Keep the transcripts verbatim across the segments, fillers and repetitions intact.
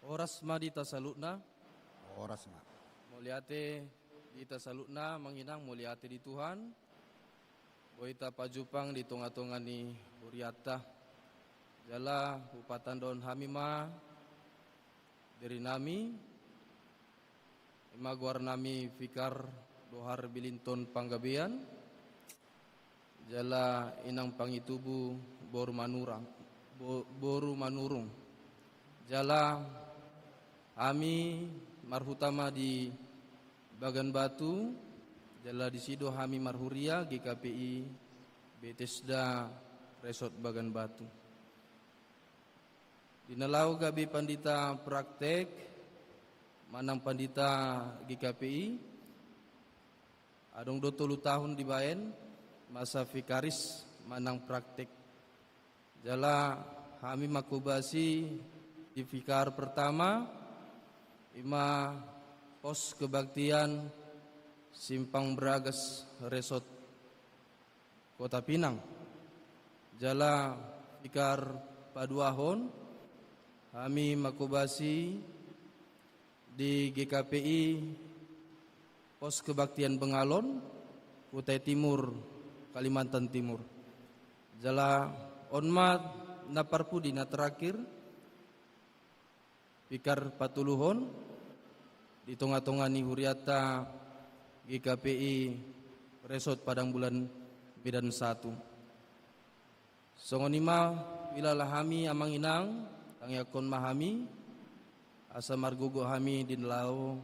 Horas ma di hita saluhutna. Horas ma. Mauliate di hita saluhutna, amang inang, mauliate di Tuhan. Boi hita pajumpang di tonga-tonga ni hurianta. Jala hupatandahon hami ma diri nami, ima goar nami Vikar Dohar Bilinton Panggabean, jala inang Pangitubu boru Manurang, bo-, boru Manurung. Jala hami marhuta ma di Bagan Batu, jala disi do hami marhuria, G K P I Betesda Resort Bagan Batu. Di na laho gabe pandita praktek manang pandita G K P I, adong do tolu tahun dibaen masa vikaris manang praktek. Jala hami manghobasi di vikar pertama, ima Pos Kebaktian Simpang Bragas Resort Kota Pinang. Jala vikar paduahon, hami manghobasi di G K P I Pos Kebaktian Bengalon, Kutai Timur, Kalimantan Timur. Jala on ma na parpudi, na terakhir, vikar patoluhon di tonga-tonga ni hurianta, G K P I Resort Padang Bulan Medan Satu. Songon i ma huhilala hami, amang inang, tangiangkon ma hami asa margogo hami di na laho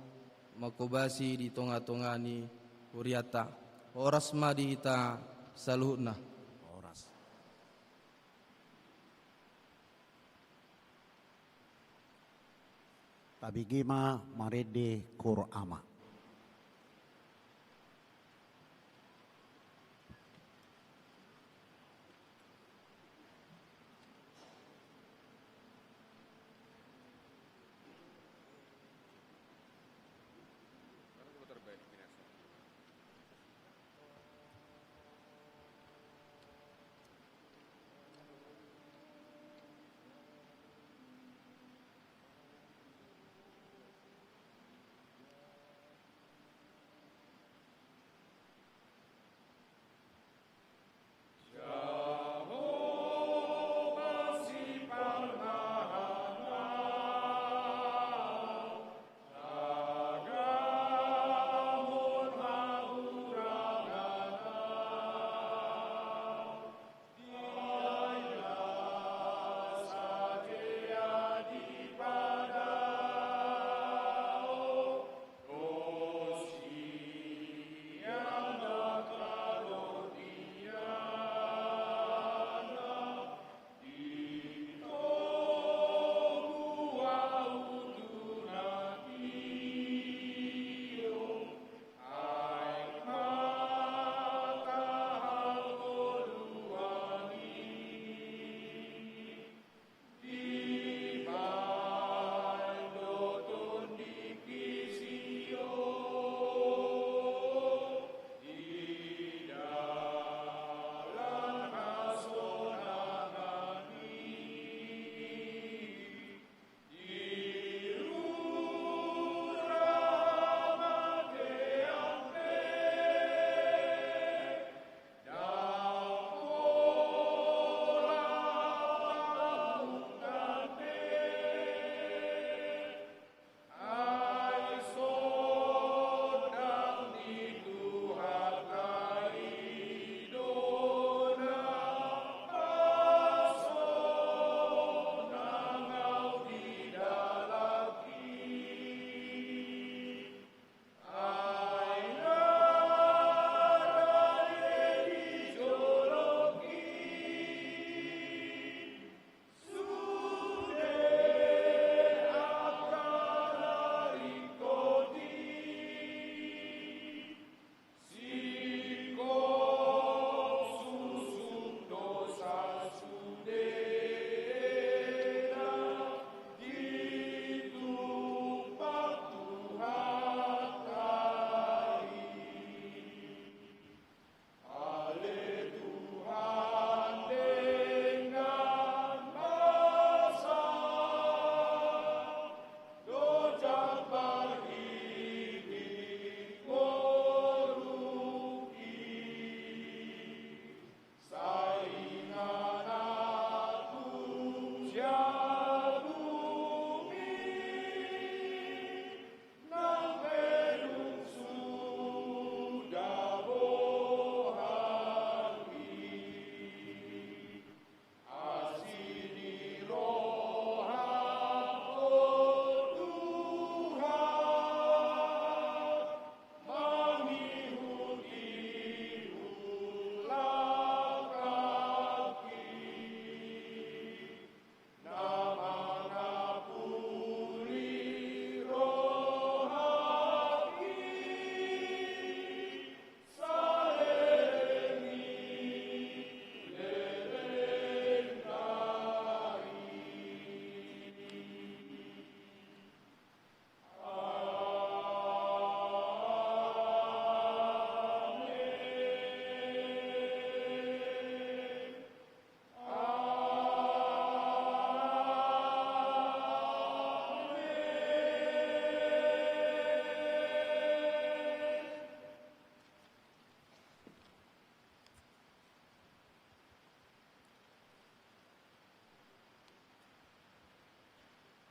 manghobasi di tonga-tonga ni hurianta. Horas ma di hita saluhutna. Horas. Tabege ma marende Qur'an.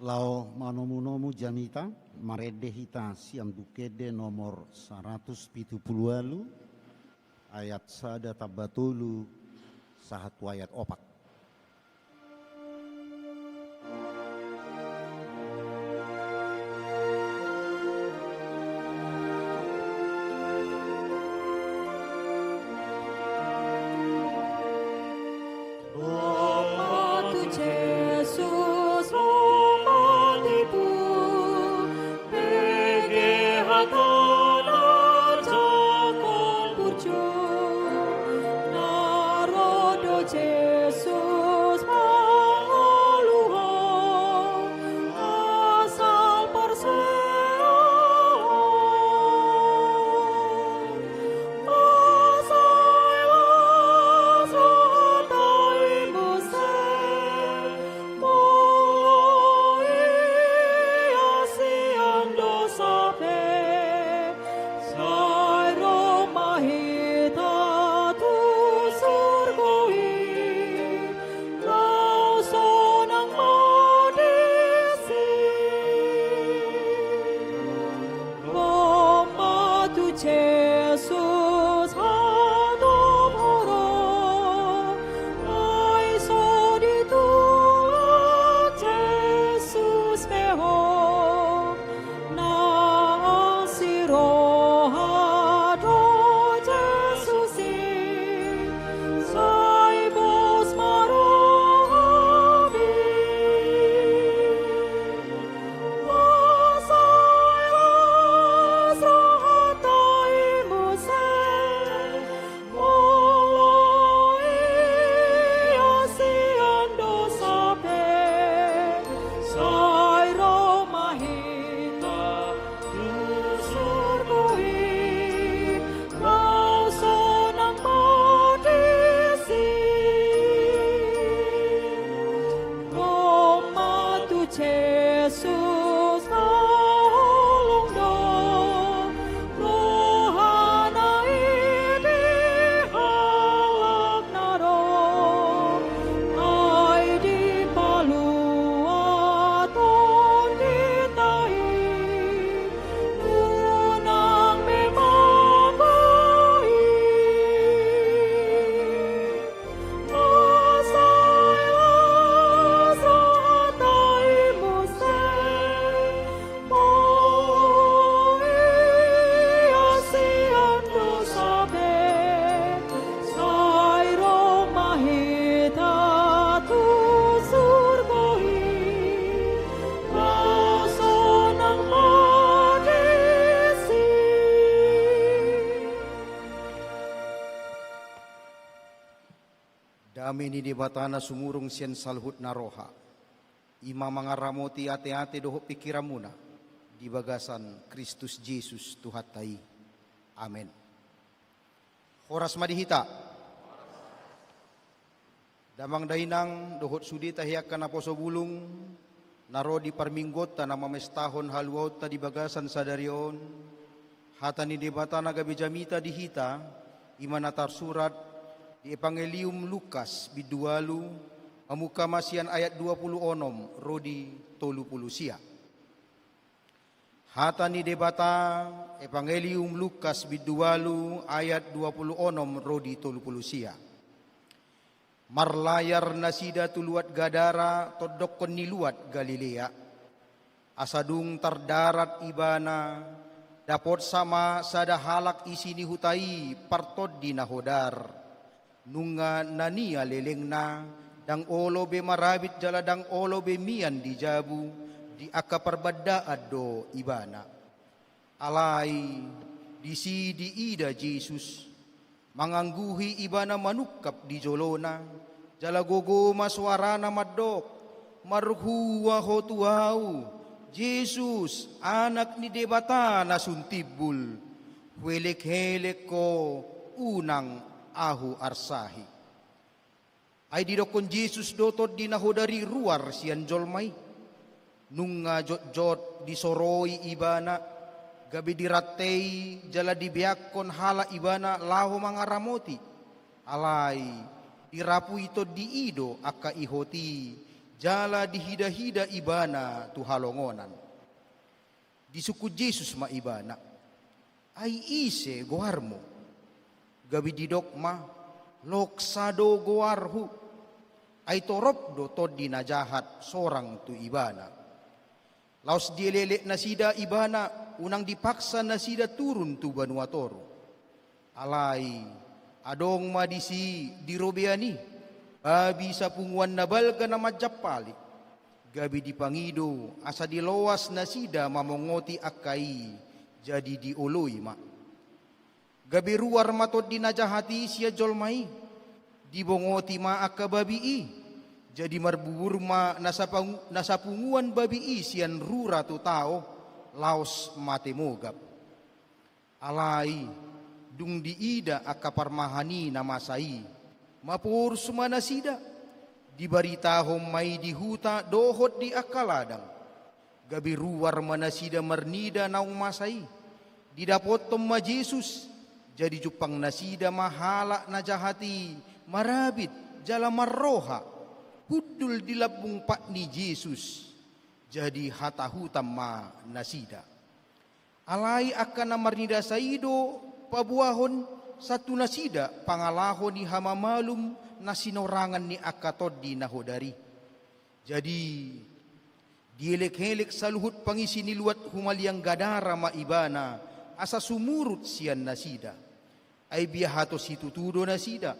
Laho manomunomu jamita, marende hita sian Buku Ende nomor saratus pitu pulu ualu, ayat sada tamba tolu sahat tu ayat opat. Domma tu Jesus ro ma tibu, bege hatana jangkon burju, na ro do Jesus mangolu ho, asal parseaon. Masa las roha i muse, molo ia sian dosa pe, sai ro ma hita tu surgo i, laho sonang ma disi. Domma tu Jesus hatop ho ro, ai so ditulak Jesus pe ho, na asi roha do Jesus i, sai pos ma rohami. Masa las rohanta i muse, molo ia sian dosa pe, sai ro ma hita tu surgo i, laho sonang ma disi. Domma tu Jesus na holong do rohana i di halak na ro, ai dipaluathon hita i, unang be mambahen. Masa las rohanta i muse, molo ia sian dosa pe, sai ro ma hita tu surgo i, laho sonang ma disi. Dame ni Debata na sumurung sian saluhut na roha, i ma mangaramoti ateate dohot pingkiranmuna di bagasan Kristus Jesus Tuhanta i. Amen. Horas ma di hita. Damang dainang dohot sude tahi angka naposo bulung, na ro di parmingguonta na mamestahon haluaonta di bagasan sadari on, hata ni Debata na gabe jamita di hita, i ma na tarsurat di Evangelium Lukas bindu ualu, mamungka ma sian ayat dua pulu onom ro di tolu pulu sia. Hata ni Debata, Evangelium Lukas bindu ualu ayat dua pulu onom ro di tolu pulu sia. Marlayar nasida tu luat Gadara, tondokkon ni luat Galilea. Asa dung tardarat ibana, dapotsa ma sada halak isi ni huta i partondi na hodar. Nunga nania lelengna, ndang olo be marabit jala ndang olo be mian di jabu, di angka parbandaan do ibana. Alai disi diida Jesus, mangangguhi ibana manungkap di jolona, jala gogo ma soarana mandok, "Marhua ho tu ahu, Jesus, Anak ni Debata na sun timbul. Huelek-helek ho, unang ahu arsahi." Ai didokkon Jesus do tondi na hodar i ruar sian jolma i. Nunga jotjot disoroi ibana, gabe dirantei jala dibeakkon halak ibana laho mangaramoti. Alai dirapui tondi i do angka ihot i, jala dihidahida ibana tu halongonan. Disungkun Jesus ma ibana, "Ai ise goarmu?" Gabe didok ma, "Loksa do goarhu." Ai torop do tondi na jahat sorang tu ibana. Laos dielek-elek nasida ibana, unang dipaksa nasida turun tu banua toru. Alai adong ma disi di robean i babi sapunguan na balga na manjampali. Gabe dipangido asa diloas nasida mamongoti angka i, jadi dioloi ma. Gabe ruar ma tondi na jahat i sian jolma i. Dibongoti ma angka babi i. Jadi marbubur ma na sapangu-, na sapunguan babi i sian rura tu tao, laos mate mogap. Alai dung diida angka parmahan i na masa i, maporus ma nasida. Dibaritahon ma i di huta dohot di angka ladang. Gabe ruar ma nasida marnida naung masa i. Didapothon ma Jesus. Jadi jumpang nasida ma halak na jahat i, marabit jala marroha, hundul di lambung pat ni Jesus. Jadi hatahutan ma nasida. Alai angka na marnida sa i do paboahon sahat tu nasida pangalaho ni hamamalum na sinorangan ni angka tondi na hodar i. Jadi dielek-elek saluhut pangisi ni luat humaliang Gadara ma ibana, asa sumurut sian nasida. Ai biahato situtu do nasida,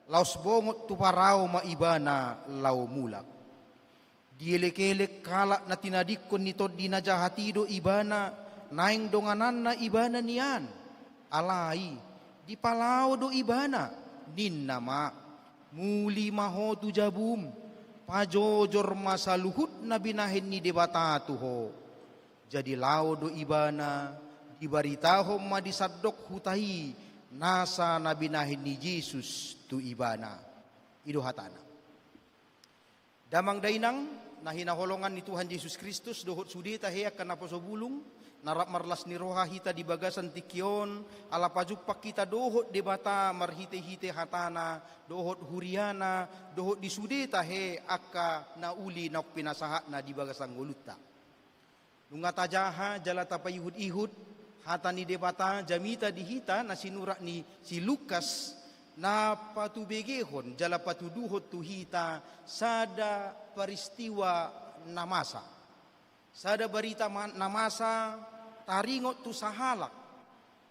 laos bongot tu parau ma ibana laho mulak. Dielek-elek halak na tinadingkon ni tondi na jahat i do ibana, naeng dongananna ibana nian. Alai dipalao do ibana, ninna ma, "Muli ma ho tu jabum, pajojor ma saluhut na binahen ni Debata tu ho." Jadi laho do ibana, dibaritahon ma di sandok huta i nasa na binahen ni Jesus tu ibana. I do hatana. Damang dainang na hinaholongan ni Tuhan Jesus Kristus, dohot sude tahe angka naposo bulung na rap marlas ni roha hita di bagasan tingki on, ala pajumpang hita dohot Debata marhite-hite hatana, dohot huriana, dohot di sude tahe angka na uli naung pinasahatna di bagasan ngolunta. Nunga tajaha jala tapaihut-ihut hata ni Debata jamita di hita na sinurat ni si Lukas, na patubegehon jala patuduhon tu hita sada peristiwa na masa. Sada barita ma-, na masa taringot tu sahalak.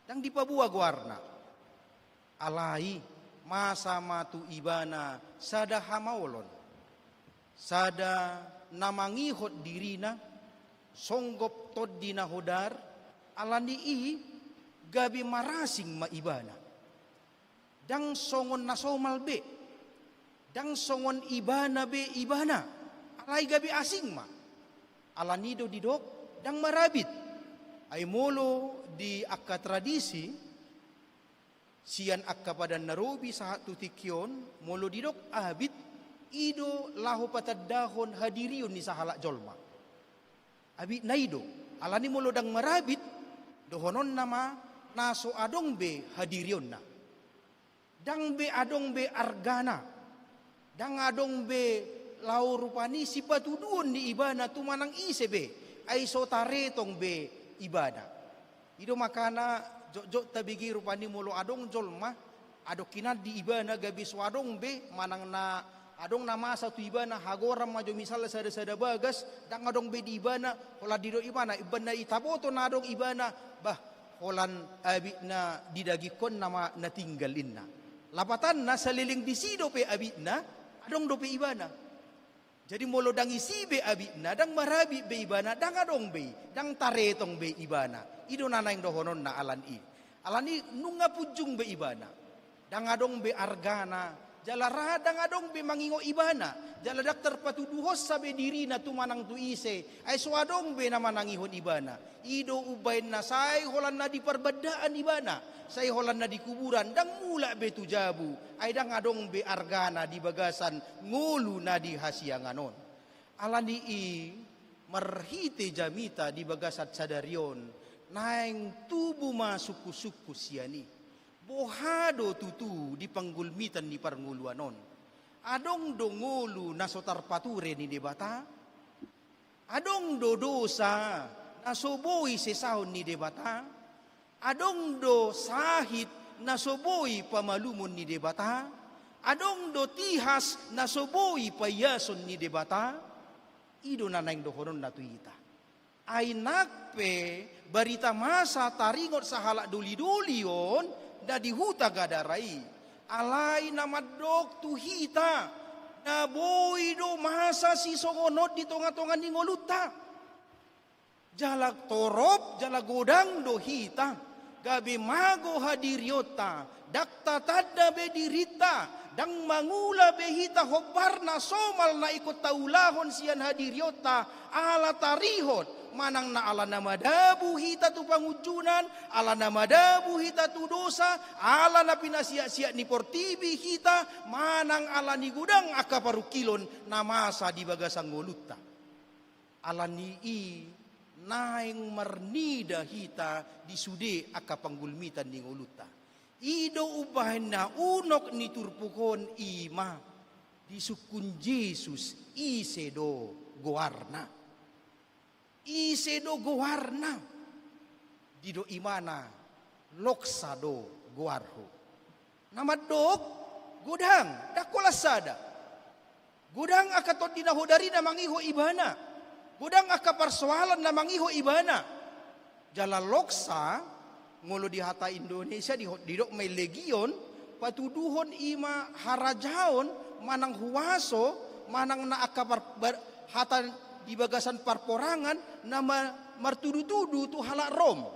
Ndang dipaboa goarna. Alai masa ma tu ibana sada hamaolon, sada na mangihot dirina, songgop tondi na hodar, ala ni i gabe marasing ma ibana. Ndang songon na somal be, ndang songon ibana be ibana, alai gabe asing ma. Ala ni do didok, ndang marabit. Ai molo di angka tradisi, sian angka padan na robi sahat tu tingki on, molo didok abit, i do laho patandahon hadirion ni sahalak jolma. Abitna i do, ala ni molo ndang marabit, dohononna ma na so adong be hadirionna. Ndang be adong be argana. Ndang adong be laho rupani sipatuduon ni ibana tu manang ise be, ai so taretong be ibana. I do makana jotjot tabege rupani molo adong jolma, adong hinan di ibana gabe so adong be, manang na adong na masa tu ibana, hagoran ma jo misalna sada-sada bagas, ndang adong be di ibana, holan didok ibana, ibana i taboto na adong ibana, bah, holan abitna di dagingkon nama na tinggal inna. Lapatanna saleleng disi dope abitna, adong dope ibana. Jadi molo ndang isi be abitna, ndang marabit be ibana, ndang adong be i, ndang taretong be ibana. I do na naeng dohononna ala ni i. Ala ni nunga punjung be ibana. Ndang adong be argana, jala ra ndang adong be mangingot ibana, jala ndang tarpatuduhonsa be dirina tu manang tu ise, ai so adong be na manangihon ibana. I do umbahen na sai holan na di parbandaan ibana, sai holan na di kuburan, ndang mulak be tu jabu, ai ndang adong be argana di bagasan ngolu na di hasiangan on. Ala ni i marhite jamita di bagasan sadari on, naeng tubu ma sungkun-sungkun sian i. Boha do tutu di panggulmitan ni parngoluan on? Adong do ngolu na so tarpature ni Debata? Adong do dosa na so boi sesahon ni Debata? Adong do sahit na so boi pamalumon ni Debata? Adong do tihas na so boi paiason ni Debata? I do na naeng dohononna tu hita. Ai nang pe barita masa taringot sahalak doli-doli on na di huta Gadara i, alai na mandok tu hita, na boi do masa sisongon on di tonga-tonga ni ngolunta. Jala torop, jala godang do hita, gabe mago hadirionta, ndang tatanda be dirinta, ndang mangula be hita hombar na somal na ingkon taulahon sian hadirionta, ala tarihot, manang na ala na madabu hita tu pangunjunan, ala na madabu hita tu dosa, ala na pinasiak-siak ni portibi hita, manang ala ni godang angka parungkilon na masa di bagasan ngolunta. Ala ni i naeng marnida hita di sude angka panggulmitan ni ngolunta. I do umbahen na unok ni turpuk on, i ma disungkun Jesus ise do goarna. Ise do goarna? Didok imana, Loksa do goarhu. Na mandok, godang, ndang holan sada. Godang angka tondi na hodari na mangihut ibana. Godang angka parsoalan na mangihut ibana. Jala Loksa, molo di hata Indonesia di, didok ma i legion, patuduhon i ma harajaon, manang huaso, manang na angka par-, bar-, hata di bagasan parporangan, na ma-, martudu-tudu tu halak Rom.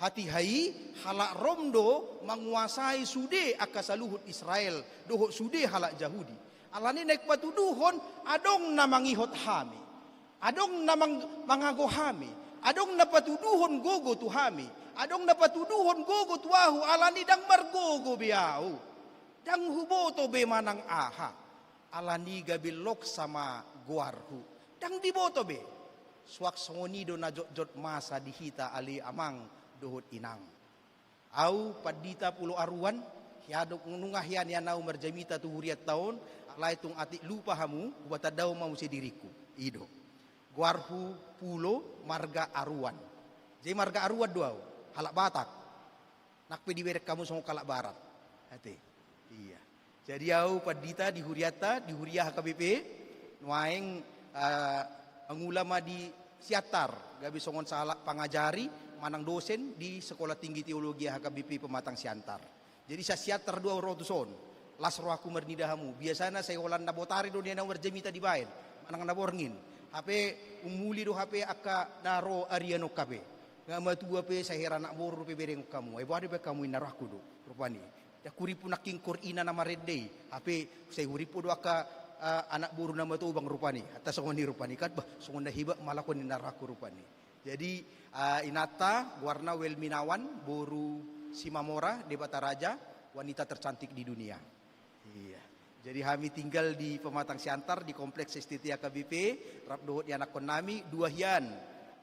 Hatiha i, halak Rom do manguasai sude angka saluhut Israel, dohot sude halak Jahudi. Alani naeng patuduhon, adong na mangihut hami. Adong na mang-, mangago hami. Adong na patuduhon gogo tu hami. Adong na patuduhon gogo tu ahu, alani ndang margogo be ahu. Ndang huboto be manang aha. Alani gabe Loksa ma goarhu. Ndang diboto be. Suang songon i do na jotjot masa di hita ale amang dohot inang. Au Pandita Pulo Aruan, hea do nunga hea nian au marjamita tu hurianta on, alai tung atik lupa hamu, hubatandahon ma muse diringku. I do. Goarhu Pulo marga Aruan. Jadi marga Aruan do au, halak Batak. Nang pe dibereng hamu songon halak Barat. Ate. Ia. Jadi au pandita di hurianta, di huria H K B P, nuaeng, eh, mangula ma di Siantar, gabe songon sahalak pangajari, manang dosen di Sekolah Tinggi Teologi H K B P Pematang Siantar. Jadi sian Siantar do au ro tuson, las rohangku marnida hamu. Biasana sai holan na botari do nian au marjamita dibaen, manang na borngin. Hape umuli do hape angka na ro arian on hape. Nga matua pe sai hera anak boru dope bereng hamu. Ai boha dope hamu, inna rohangku do rupani. Ndang hurimpu nangkin ingkon ina na marende i. Hape sai hurimpu do angka, ah, anak boru na matobang rupani. Hata songon i rupani kan, bah, songon na hebat ma lakon, inna rohangku rupani. Jadi, ah, inanta goarna Welminawan, boru Simamora, Debata Raja, wanita tercantik di dunia. Iya. Jadi hami tinggal di Pematang Siantar, di kompleks S T T H K B P, rap dohot ianakhon nami, dua hian.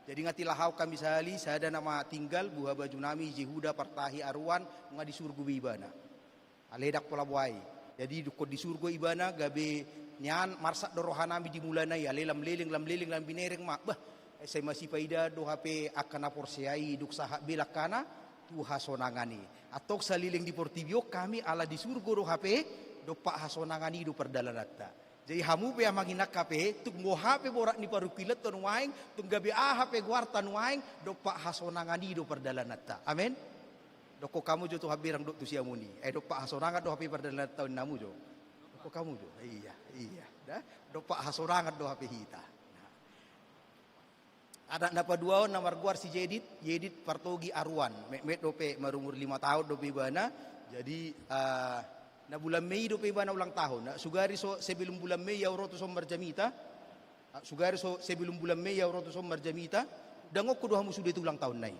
Jadi nga tilahahon hami sahali, sada nama tinggal, buha baju nami, Jehuda, Partahi, Aruan, nga di surgo be ibana. Alai ndang pola boha i. Jadi dungkon di surgo ibana, gabe nian marsak do roha nami di mulana i, alai lam leleng, lam leleng, lam binereng ma. Bah, sai masipaidaan do hape angka na porsea i, dung sahat be langkana tu hasonangan i. Antong saleleng di portibi on hami ala di surgo do hape, dompak hasonangan i do pardalananta. Jadi hamu pe amang inang hape, tung boha pe borat ni parungkilanta nuaeng, tung gabe aha pe goarta nuaeng, dompak hasonangan i do pardalananta. Amen. Dokkon hamu jo tu hamberang dohot tu siamun i. Eh, dompak hasonangan do hape pardalananta on, inna hamu jo. Dokkon hamu jo. Iya, iya. Da? Dompak hasonangan do hape hita. Nah. Anak na paduahon na margoar si Jedit, Jedit Partogi Aruan. Metmet dope, marumur lima taon dope ibana. Jadi, ah, na bulan Mei dope ibana ulang tahun. Na sugari so, sebelum bulan Mei au ro tuson marjamita. Ah, sugari so, sebelum bulan Mei au ro tuson marjamita. Dangonku do hamu sude tu ulang tahun nai.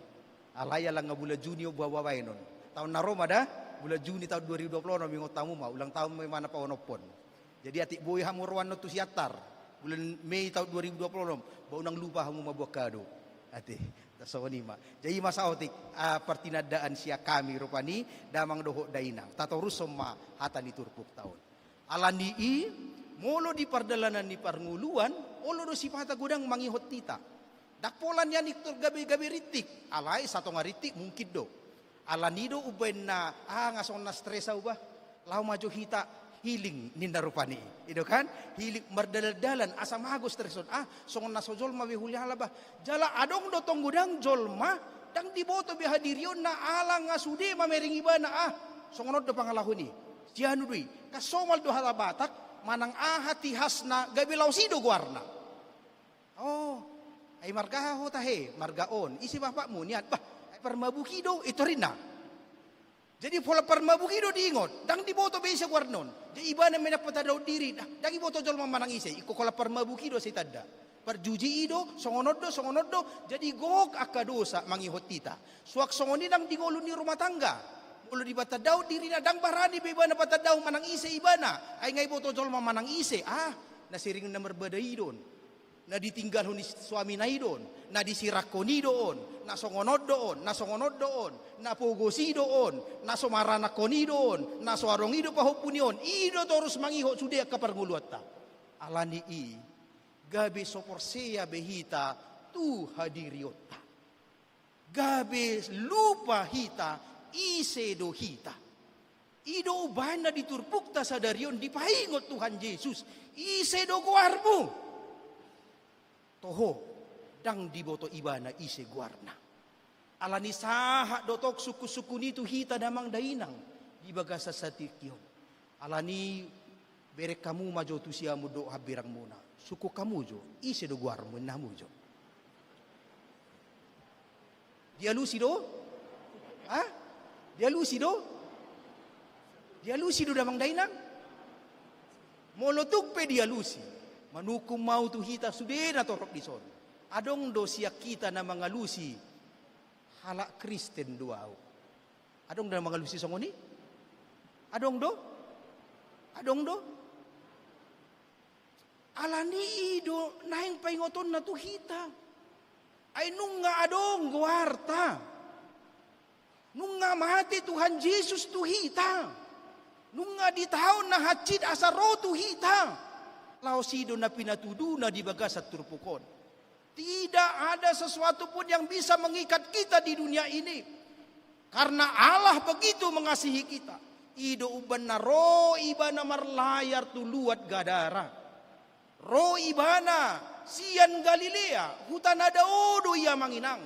Alai ala nga bulan Juni on boha-boha baenon. Taon na ro ma da, bulan Juni taon dua ribu dua puluh enam, ingot hamu ma, ulang tahun ma ibana paonomhon. Jadi atik boi hamu roan on tu Siantar, bulan Mei taon dua ribu dua puluh enam, ba unang lupa hamu mamboan kado. Ate, tarsongon i ma. Jadi i ma saotik, ah, partinandaan sian hami rupani, damang dohot dainang. Tatorushon ma hata ni turpukta on. Alani i, molo di pardalanan ni parngoluan, olo do sipata godang mangihot hita. Ndang pola nian i tor gabe-gabe rintik, alai satonga rintik mungkin do. Alani i do umbaen na, ah, nga songon na stres au bah. Laho ma jo hita healing ninna rupani. I do kan? Healing mardalan-dalan, asa mago stres on. Ah, songon na so jolma be hulala bah. Jala adong do tong godang jolma, ndang diboto be hadirionna ala nga sude mamereng ibana, ah. Songon on do pangalaho ni. Sianu do i, kan somal do hata Batak, manang aha tihasna gabe laos i do goarna. Oh, ai marga aha ho tahe? Marga on. Ise bapakmu? Nian. Bah, ai parmabuk i do, i torinna. Jadi pola parmabuk i do diingot, ndang diboto be ise goarna on. Jadi ibana ma na patandahon diri, ndang, ndang iboto jolma manang ise, ingkon pola parmabuk i do sai tanda. Parjuji i do, songon on do, songon on do, jadi gok angka dosa mangihot hita. Suang songon i nang di ngolu ni rumah tangga. Molo dipatandahon dirina, ndang barani be ibana patandahon manang ise ibana. Ai nga iboto jolma manang ise, ah, na sering na marbada i do on. Na ditinggalhon ni suamina i do on, na disirangkon i do on, na songon on do on, na songon on do on, na pogos i do on, na so maranakhon i do on, na so adong i do pahompu ni on, i do torus mangihot sude angka parngoluanta. Alani i, gabe so porsea be hita tu hadirionta. Gabe lupa hita, ise do hita. I do umbaen na di turpukta sadari on dipaingot Tuhan Jesus, ise do goarmu? Toho, ndang diboto ibana ise goarna. Alani sahat do tong sungkun-sungkun i tu hita damang dainang di bagasan satingki on. Alani bereng hamu ma jo tu siamun dohot hambirangmuna. Sungkun hamu jo, ise do goarmu, ninna hamu jo. Dialusi do? Ha? Dialusi do? Dialusi do damang dainang? Molo tung pe dialusi, manungkun ma au tu hita sude na torop dison. Adong do sian hita na mangalusi, halak Kristen do au. Adong do na mangalusi songon i? Adong do? Adong do? Alani i do naeng paingotonna tu hita. Ai nunga adong goarta. Nunga mate Tuhan Jesus tu hita. Nunga ditaon na hansit asa ro tu hita. Laos i do na pinatuduna di bagasan turpuk on. Tidak ada sesuatu pun yang bisa mengikat kita di dunia ini. Karena Allah begitu mengasihi kita. I do umbaen na ro ibana marlayar tu luat Gadara. Ro ibana sian Galilea, huta na dao do ia manginang.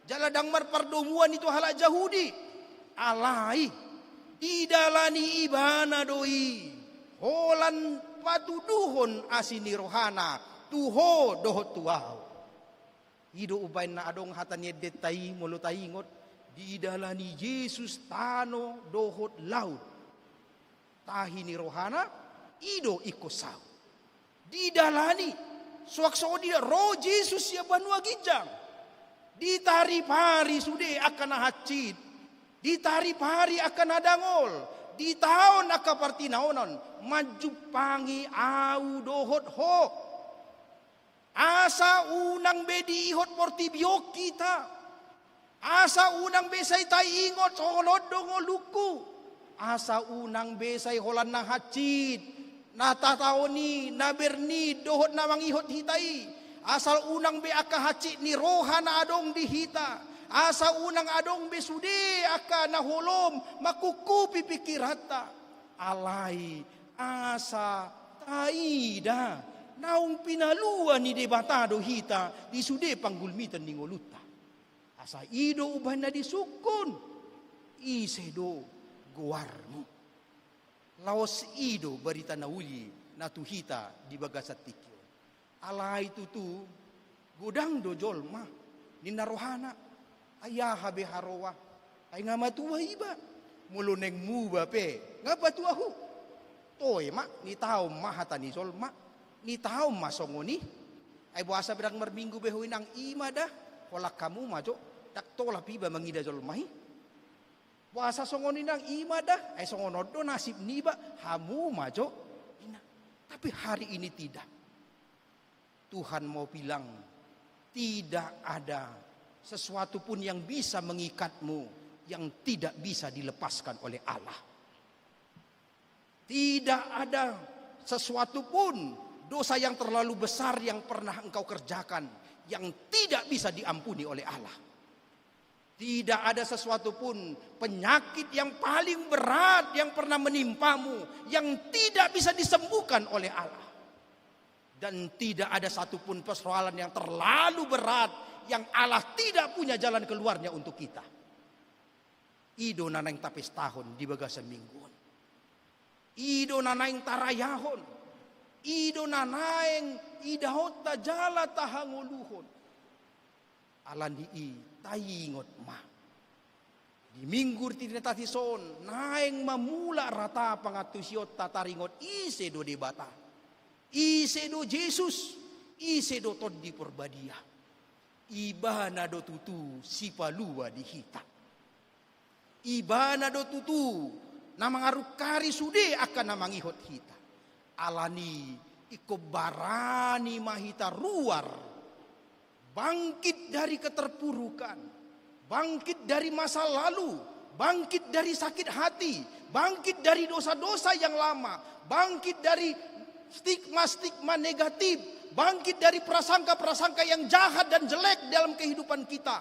Jala ndang marpardomuan i tu halak Jahudi. Alai, didalani ibana do i. Holan patuduhon asi ni rohana, tu ho dohot tu au. I do umbaen na adong hata ni endenta i molo taingot, didalani Jesus tano dohot laut. Tahi ni rohana, i do ingkon saut. Didalani, suang songon i ro Jesus sian banua ginjang. Ditaripari sude angka na hansit. Ditaripari angka na dangol. Ditaon angka partinaonon. Manjumpangi au dohot ho. Asa unang be diihot portibi on hita. Asa unang be sai taingot songon on do ngolungku. Asa unang be sai holan na hansit, na tataon i, na bernin, dohot na mangihot hita i. Asal unang be angka hansit ni roha na adong di hita. Asa unang adong be sude angka na holom mangkungkupi pingkiranta. Alai asa taida naung pinalua ni Debata do hita di sude panggulmitan ni ngolunta. Asa i do umbaen na disungkun, ise do goarmu. Laos i do barita na uli na tu hita di bagasan tingki on. Alai tutu, godang do jolma, ninna rohana, ai aha be haroa, ai nga matua iba, molo naeng muba pe, nga patua hu. Toe ma, nitaon ma hata ni jolma, nitaon ma songon i. Ai boasa be ndang marminggu be ho inang, i ma da, holan hamu ma jo, ndang tolap iba mangida jolma i. Boasa songon i nang, i ma da, ai songon on do nasib niba, hamu ma jo. Ina. Tapi hari ini tidak. Tuhan mau bilang, tidak ada sesuatu pun yang bisa mengikatmu yang tidak bisa dilepaskan oleh Allah. Tidak ada sesuatu pun dosa yang terlalu besar yang pernah engkau kerjakan yang tidak bisa diampuni oleh Allah. Tidak ada sesuatu pun penyakit yang paling berat yang pernah menimpamu yang tidak bisa disembuhkan oleh Allah. Dan tidak ada satu pun persoalan yang terlalu berat yang Allah tidak punya jalan keluarnya untuk kita. I do na naeng tapestahon di bagasan minggu on. I do na naeng tarayahon. I do na naeng idaonta jala tahangoluhon. Alani i taingot ma. Di minggu rintinna tatis on, naeng ma mulak rata pangantusionta taringot ise do Debata. Ise do Jesus, ise do Tondi Porbadia. Ibana do tutu sipalua di hita. Ibana do tutu na mangarungkari sude angka na mangihut hita. Alani i ingkon barani ma hita ruar, bangkit dari keterpurukan, bangkit dari masa lalu, bangkit dari sakit hati, bangkit dari dosa-dosa yang lama, bangkit dari stigma-stigma negatif, bangkit dari prasangka-prasangka yang jahat dan jelek dalam kehidupan kita.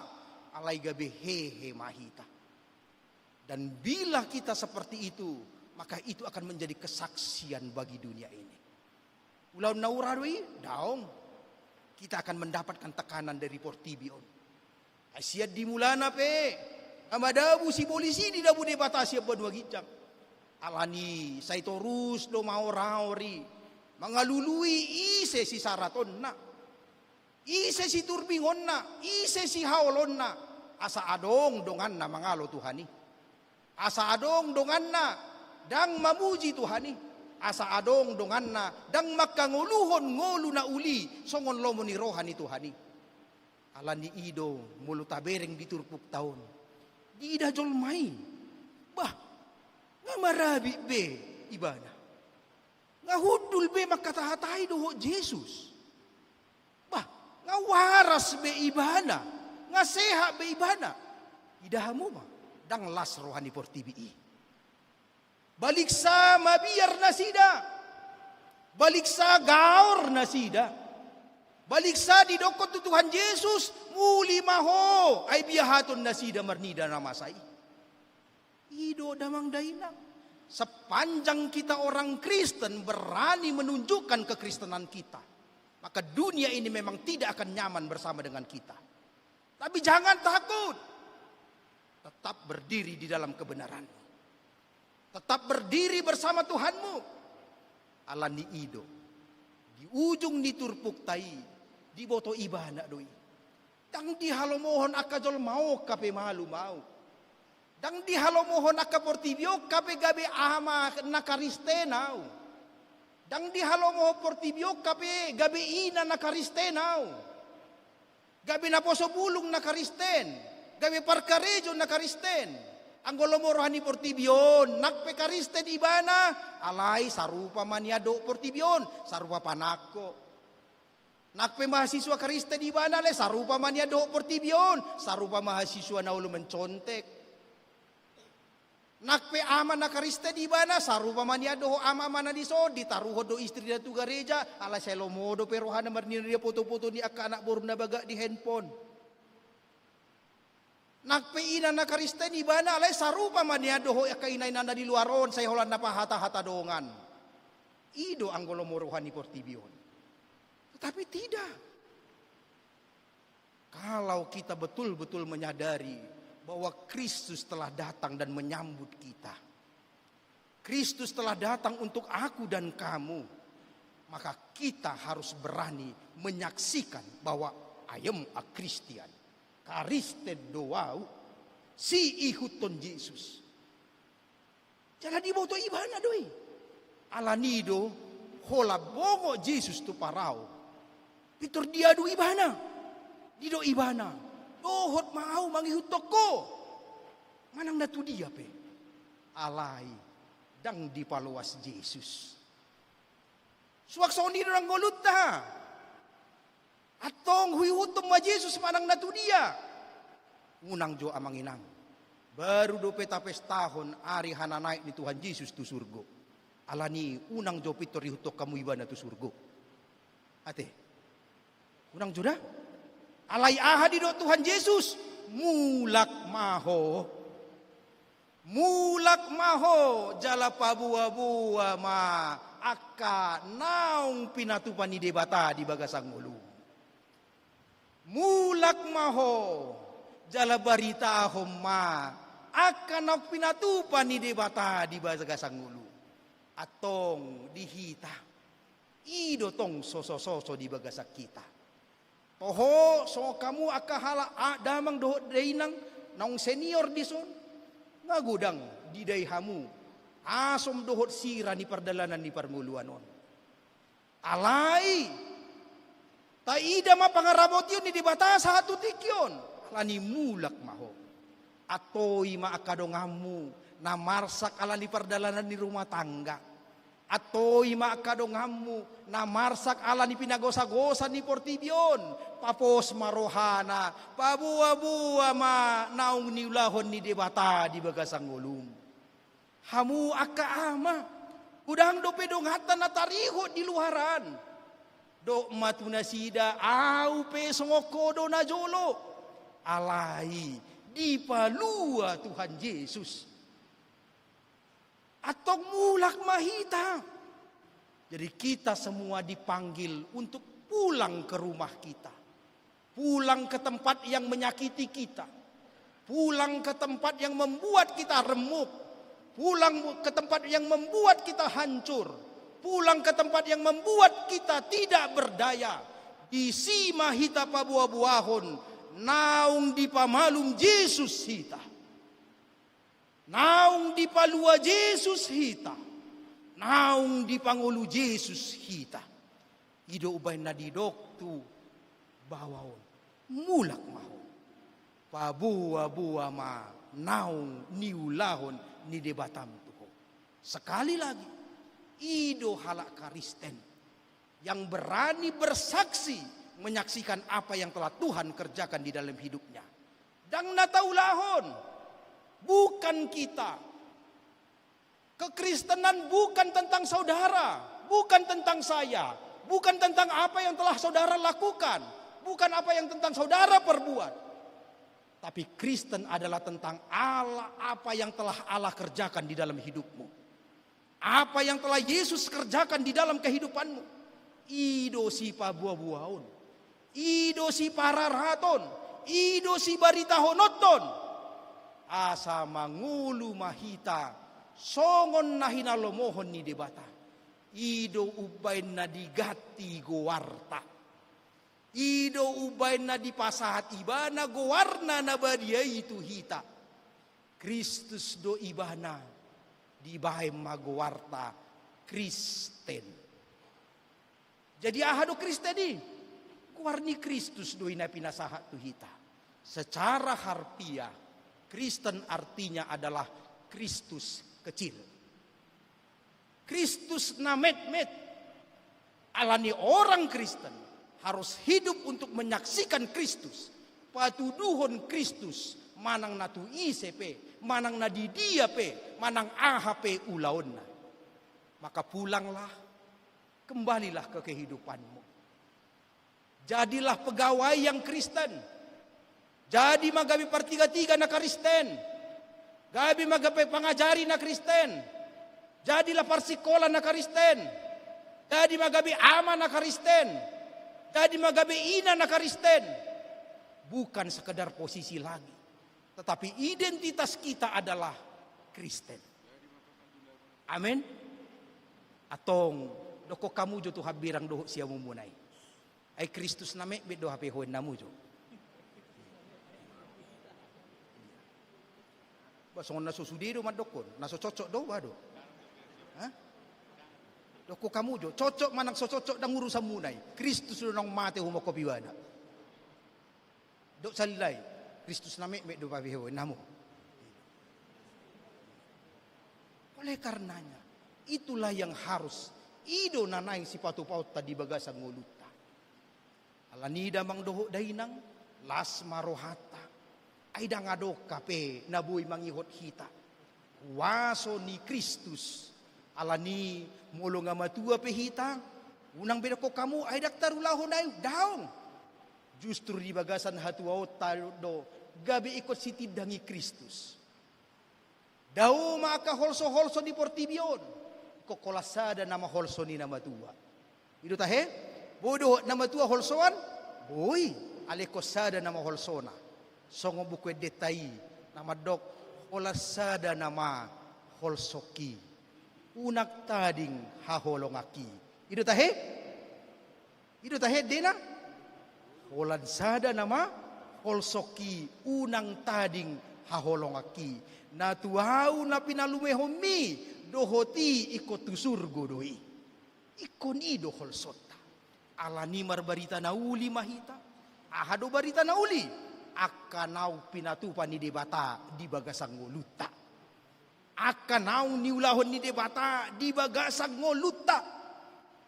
Alai gabe hehe ma hita. Dan bila kita seperti itu, maka itu akan menjadi kesaksian bagi dunia ini. Ulaon na ura do i? Daong. Kita akan mendapatkan tekanan dari portibi on. Ai sian di mulana pe, nga madabu sibolis i didabu Debata sian banua ginjang. Alani i sai torus do maoraor i, mangalului ise sisaratonna. Ise siturbingonna, ise sihaolonna, asa adong donganna mangalo Tuhan i. Asa adong donganna ndang mamuji Tuhan i. Asa adong donganna ndang manghangoluhon ngolu na uli songon lomo ni roha ni Tuhan i. Alani i do molo tabereng di turpukta on, diida jolma i, bah, nga marabit be ibana. Nga hundul be mangkatahatai dohot Jesus. Bah, nga waras be ibana, nga sehat be ibana. Ida hamu ma, ndang las roha ni portibi i. Baliksa mabiar nasida, baliksa gaor nasida, baliksa didokkon tu Tuhan Jesus, muli ma ho, ai biahaton nasida marnida na masa i. I do damang dainang. Sepanjang kita orang Kristen berani menunjukkan kekristenan kita, maka dunia ini memang tidak akan nyaman bersama dengan kita. Tapi jangan takut. Tetap berdiri di dalam kebenaran. Tetap berdiri bersama Tuhanmu. Alani i do, di ujung ni turpukta i, diboto ibana do i. Ndang dihalomohon angka jolma on hape malum ahu. Ndang dihalomohon angka portibi on hape gabe ama na Kristen ahu. Ndang dihalomohon portibi on hape gabe ina na Kristen ahu. Gabe naposo bulung na Kristen, gabe parkarejo na Kristen. Anggo lomo roha ni portibi on, nang pe Kristen ibana, alai sarupa ma nian dohot portibi on, sarupa panangko. Nang pe mahasiswa Kristen ibana, alai sarupa ma nian dohot portibi on, sarupa mahasiswa na olo mencontek. Nang pe ama na Kristen ibana, sarupa ma nian dohot ama-ama na dison, ditaruhon do istrina tu gareja, alai sai lomo dope rohana marnida foto-foto ni angka anak boru na bagak di handphone. Nang pe ina na Kristen ibana, alai sarupa ma nian dohot angka ina-ina na di luar on, sai holan na pahata-hata dongan. I do anggo lomo roha ni portibi on. Tetapi tidak. Kalau kita betul-betul menyadari bahwa Kristus telah datang dan menyambut kita, Kristus telah datang untuk aku dan kamu, maka kita harus berani menyaksikan bahwa I am a Christian. Kristen do ahu, siihuthon Jesus. Jala diboto ibana do i. Alani i do, holan bongot Jesus tu parau, pintor diadu ibana. Didok ibana, dohot ma ahu mangihuthon ho. Manang na tu dia pe. Alai, ndang dipaloas Jesus. Suang songon i do nang ngolunta. Antong huihuthon ma Jesus manang na tu dia. Unang jo amang inang. Baru dope tapestahon ari hananaek ni Tuhan Jesus tu surgo. Alani unang jo pintor ihuthon hamu ibana tu surgo. Ate. Unang jo da. Alai aha didok Tuhan Jesus? Mulak ma ho. Mulak ma ho jala paboa-boa ma angka naung pinatupa ni Debata di bagasan ngolum. Mulak ma ho jala baritahon ma angka naung pinatupa ni Debata di bagasan ngolum. Antong di hita, i do tong sosososo di bagasan hita. Toho songon hamu angka halak a damang dohot dainang naung senior dison, nga godang didai hamu asom dohot sira ni pardalanan ni parngoluan on. Alai taida ma pangaramotion ni Debata sahat tu tingki on. Alani mulak ma ho. Antoi ma angka donganmu na marsak ala ni pardalanan ni rumah tangga. Antoi ma angka donganmu na marsak ala ni pinagosagosa ni portibi on. Papos ma rohana, paboaboa ma naung niulahon ni Debata di bagasan ngolum. Hamu angka ama, godang dope donganta na tarihot di luaran. Dok ma tu nasida, au pe songon ho do najolo. Alai dipalua Tuhan Jesus. Antong mulak ma hita. Jadi kita semua dipanggil untuk pulang ke rumah kita. Pulang ke tempat yang menyakiti kita. Pulang ke tempat yang membuat kita remuk. Pulang ke tempat yang membuat kita hancur. Pulang ke tempat yang membuat kita tidak berdaya. Disi ma hita paboaboahon naung dipamalum Jesus hita. Naung dipalua Jesus hita, naung dipangolu Jesus hita. I do umbaen na didok tu baoa on, mulak ma ho. Paboaboa ma naung niulahon ni Debatam tu ho. Sekali lagi, i do halak Kristen yang berani bersaksi menyaksikan apa yang telah Tuhan kerjakan di dalam hidupnya. Ndang na taulahon, bukan kita. Kekristenan bukan tentang saudara, bukan tentang saya, bukan tentang apa yang telah saudara lakukan, bukan apa yang tentang saudara perbuat. Tapi Kristen adalah tentang Allah, apa yang telah Allah kerjakan di dalam hidupmu. Apa yang telah Yesus kerjakan di dalam kehidupanmu, i do sipaboaboaon, i do sipararaton, i do sibaritahononton. Asa mangolu ma hita songon na hinalomohon ni Debata. I do umbaen na diganti goarta. I do umbaen na dipasahat Ibana goarna na badia i tu hita. Kristus do Ibana, dibaen ma goarta Kristen. Jadi aha do Kristen i? Goar ni Kristus do i na pinasahat tu hita. Secara harfiah, Kristen artinya adalah Kristus kecil. Kristus na metmet. Alani orang Kristen harus hidup untuk menyaksikan Kristus, patuduhon Kristus, manang na tu ise pe, manang na di dia pe, manang aha pe ulaonna. Maka pulanglah, kembalilah ke kehidupanmu. Jadilah pegawai yang Kristen. Jadi ma gabe partigatiga na Kristen. Gabe ma gabe pangajari na Kristen. Jadilah parsikola na Kristen. Jadi ma gabe ama na Kristen. Jadi ma gabe ina na Kristen. Bukan sekedar posisi lagi. Tetapi identitas kita adalah Kristen. Amin. Antong, dokkon hamu jo tu hambirang dohot siamun muna i. Ai Kristus na metmet do hape ho, inna hamu jo. Ba songon na so sude do mandokkon, na so cocok do ba do. Hah? Dokkon hamu jo, cocok manang so cocok ndang urusan muna i. Kristus do naung mate humophop Ibana. Dok salilai, Kristus na metmet do hape ho, inna hamu. Oleh karenanya, itulah yang harus, i do na naeng sipatupaonta di bagasan ngolunta. Alani i damang dohot dainang, las ma rohanta. Ai ndang adong hape na boi mangihot hita. Kuaso ni Kristus, Alani molo nga matua pe hita, unang be dokkon hamu ai ndang tarulahon ahu, daong. Justru di bagasan hatuaonta do gabe ingkon sitindangi Kristus. Dao ma angka holso-holso ni portibi on, ingkon holan sada nama holso ni na matua. I do tahe? Boi do na matua holsoan? Boi, alai ingkon sada nama holsona. Songon buku endenta i na mandok, holan sada nama holsongki, unang tading haholonganki. I do tahe? I do tahe endena? Holan sada nama holsongki, unang tading haholonganki. Na tu ahu na pinalumehonmi dohot i ingkon tu surgo do i. Ingkon i do holsonta. Alani marbarita na uli ma hita. Aha do barita na uli? Angka naung pinatupa ni Debata di bagasan ngolunta. Angka naung niulahon ni Debata di bagasan ngolunta.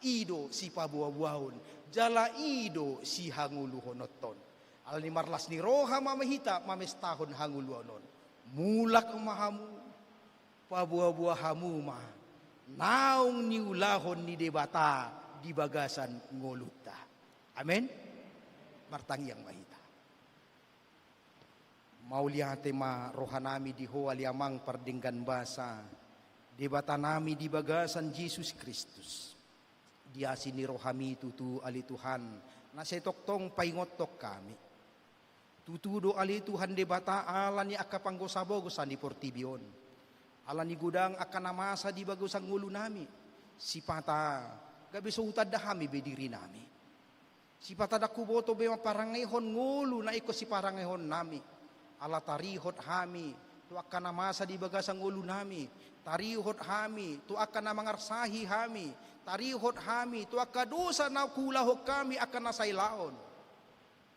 I do sipaboa-boaon, jala i do sihangoluhononton. Alani marlas ni roha ma hita mamestahon hangoluan on. Mulak ma hamu, paboa-boa hamu ma naung niulahon ni Debata di bagasan ngolunta. Amen. Martangiang ma hita. Mauliate ma rohanami di Ho ale Amang pardenggan basa, Debatanami di bagasan Jesus Kristus. Di asi ni rohami tutu ale Tuhan, na sai tongtong paingothon hami. Tutu do ale Tuhan Debata, alani angka panggosa-gosa ni portibi on, alani godang angka na masa di bagasan ngolunami, sipata gabe so hutanda hami be dirinami. Sipata ndang huboto be ma parangeihon ngolu na ingkon siparangeihonnami. Ala tarihot hami tu angka na masa di bagasan ngolunami, tarihot hami tu angka na mangarsahi hami, tarihot hami tu angka dosa na huulahon hami, angka na sai laon.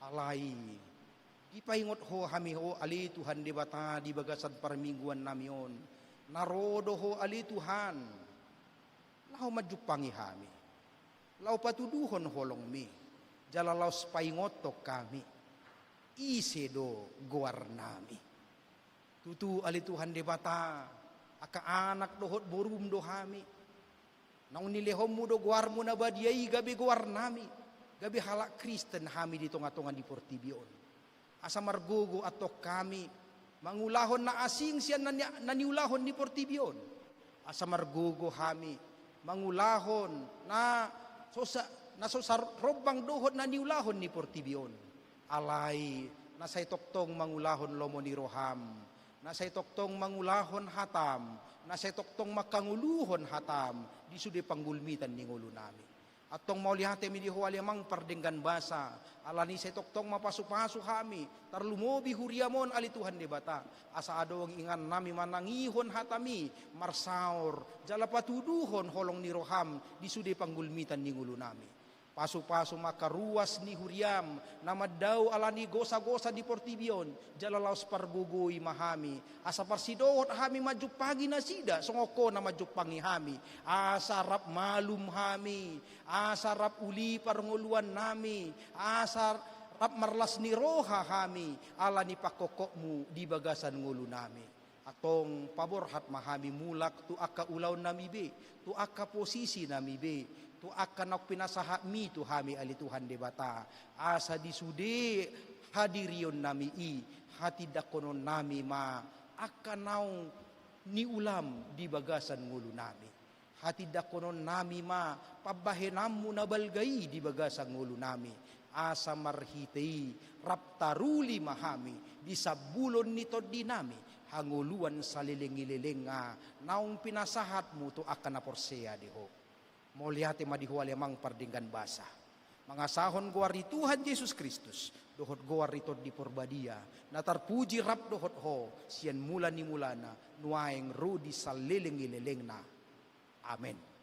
Alai dipaingot Ho hami, Ho ale Tuhan Debata, di bagasan parmingguannami on. Na ro do Ho ale Tuhan laho manjumpangi hami, laho patuduhon holongmi, jala laos paingothon hami, ise do goarnami. Tutu ale Tuhan Debata, angka anak dohot borum do hami. Naung nilehonmu do goarmu na badia i gabe goarnami, gabe halak Kristen hami di tonga-tonga ni portibi on. Asa margogo antong hami mangulahon na asing sian na ni, na niulahon ni portibi on. Asa margogo hami mangulahon na so sa, na so sarombang dohot na niulahon ni portibi on. Alai na sai tongtong mangulahon lomo ni roham, na sai tongtong mangulahon hatam, na sai tongtong mangkangoluhon hatam di sude panggulmitan ni ngolunami. Antong mauliate ma di Ho ale Amang pardenggan basa, alani sai tongtong ma pasu-pasu hami, tarlumobi huriam on ale Tuhan Debata, asa adong ingannami manangihon hatami, marsaor jala patuduhon holong ni roham di sude panggulmitan ni ngolunami. Pasu-pasu ma angka ruas ni huriam na mandao alani gosa-gosa di portibi on, jala laos pargogoi ma hami, asa parsidohot hami manjumpangi nasida songon Ho na manjumpangi hami, asa rap malum hami, asa rap uli parngoluannami, asa rap marlas ni roha hami, alani pangkophopmu di bagasan ngolunami. Antong paborhat ma hami mulak tu angka ulaonnami be, tu angka posisinami be, tu angka naung pinasahatmi tu hami ale Tuhan Debata, asa di sude hadirionnami i, hatindangkononnami ma angka naung niulam di bagasan ngolunami. Hatindangkononnami ma pambahenanmu na balga i di bagasan ngolunami, asa marhite i rap taruli ma hami di sambulon ni tondinami, hangoluan saleleng ni lelengna naung pinasahatmu tu angka na porsea di Ho. Mauliate ma di Ho ale Amang pardenggan basa, mangasahon goar ni Tuhan Jesus Kristus dohot goar ni Tondi Porbadia, na tarpuji rap dohot Ho sian mula ni mulana nuaeng ro di saleleng ni lelengna. Amen.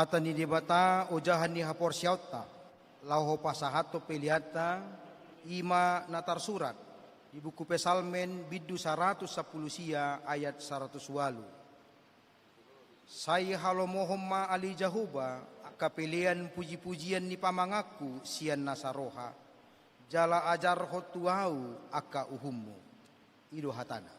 Hata ni Debata ojahan ni haporseaonta, laho pasahathon peleanta, i ma na tarsurat di buku Psalmen bindu saratus sampulu sia ayat saratus ualu. Sai halomohon ma ale Jahowa angka pelean pujipujian ni pamanganku sian nasa roha, jala ajarhon tu ahu angka uhummu. I do hatana.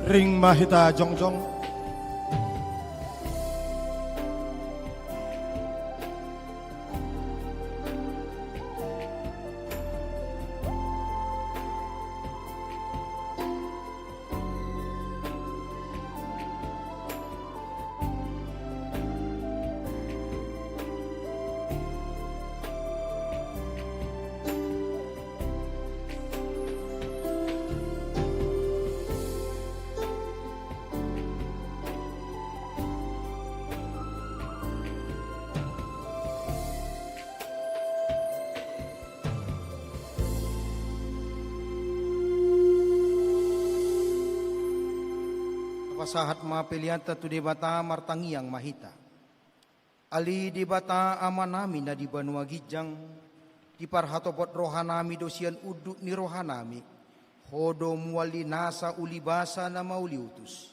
Ring ma hita jongjong. Pasahat ma peleanta tu Debata, martangiang ma hita. Ale Debata Amanami na di banua ginjang, diparhatopot rohanami do sian unduk ni rohanami, Ho do mual ni nasa ulibasa na mauliutus.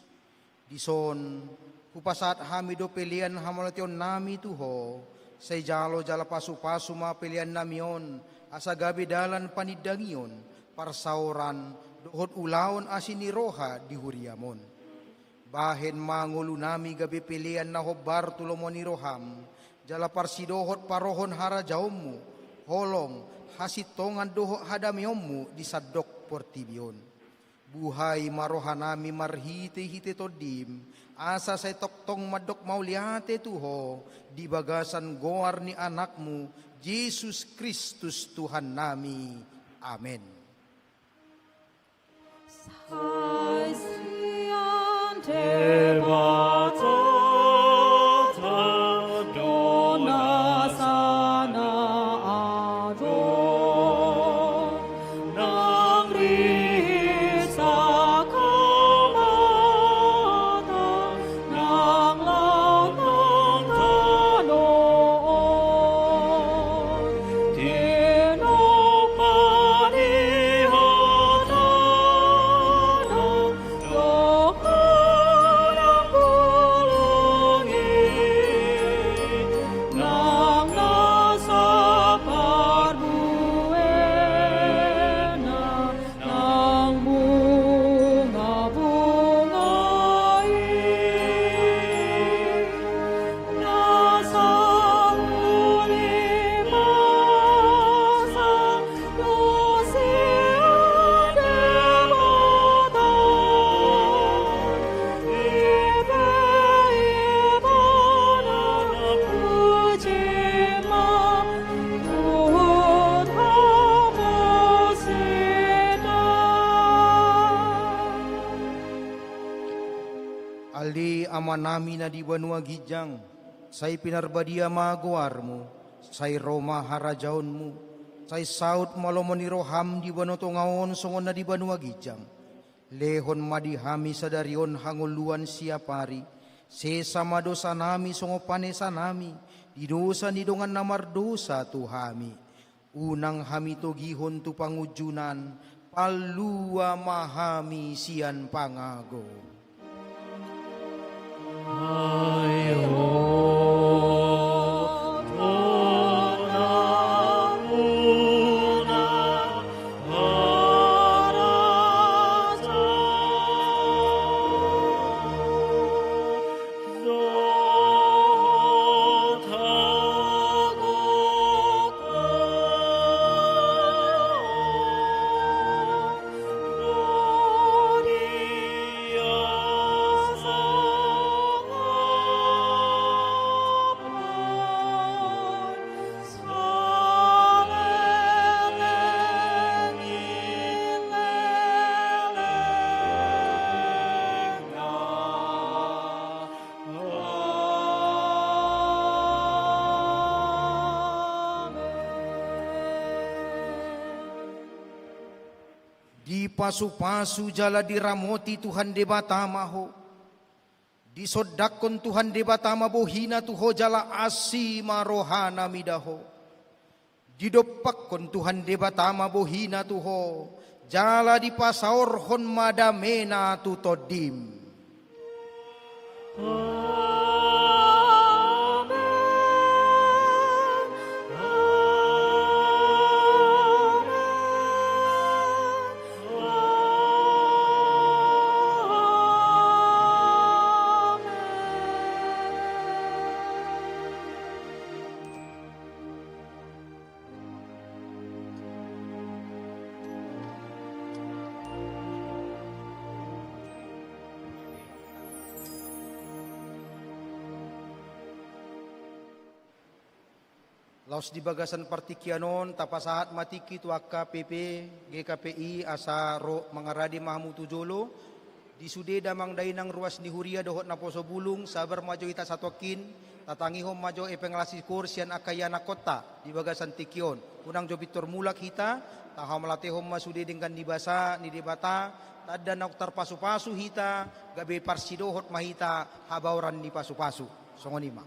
Dison, hupasahat hami do pelean hamauliatehonnami tu Ho, sai jalo jala pasupasu ma peleannami on, asa gabe dalan panindangion, parsaoran, dohot ulaon asi ni roha di huriam on. Bahen ma ngolunami gabe pelean na hombar tu lomo ni roham, jala parsidohot parohon harajaonmu, holong, hasintongan dohot hadameonmu di sandok portibi on. Buhai ma rohanami marhitehite Tondim, asa sai tongtong mandok mauliate tu Ho, di bagasan goar ni Anakmu, Jesus Kristus Tuhannami. Amen. Sai sian Debata Amanami na di banua ginjang, sai pinarbadia ma goarmu, sai ro ma harajaonmu, sai saut ma lomo ni roham di banua tonga on songon na di banua ginjang. Lehon ma di hami sadari on hangoluan siapari, sesa ma dosanami songon panesanami di dosa ni dongan na mardosa tu hami. Unang hami togihon tu pangunjunan, palua ma hami sian pangago. Dipasupasu jala diramoti Tuhan Debata ma ho. Disondangkon Tuhan Debata ma bohina tu ho jala asi ma rohana mida ho. Didompakkon Tuhan Debata ma bohina tu ho, jala dipasaorhon ma damena tu tondim. Laos di bagasan partingkian on, tapasahat ma tingki tu angka P P, G K P I, asa ro mangarade ma hamu tu jolo. Di sude damang dainang ruas ni huria dohot naposo bulung, sabar ma jo hita satuangkin, tatangihon ma jo epeng las ni koor sian angka ianakhonta di bagasan tingki on. Unang jo pintor mulak hita, tahamauliatehon ma sude denggan ni basa ni Debata, tanda naung tarpasupasu hita, gabe parsidohot ma hita habaoran ni pasupasu. Songon i ma.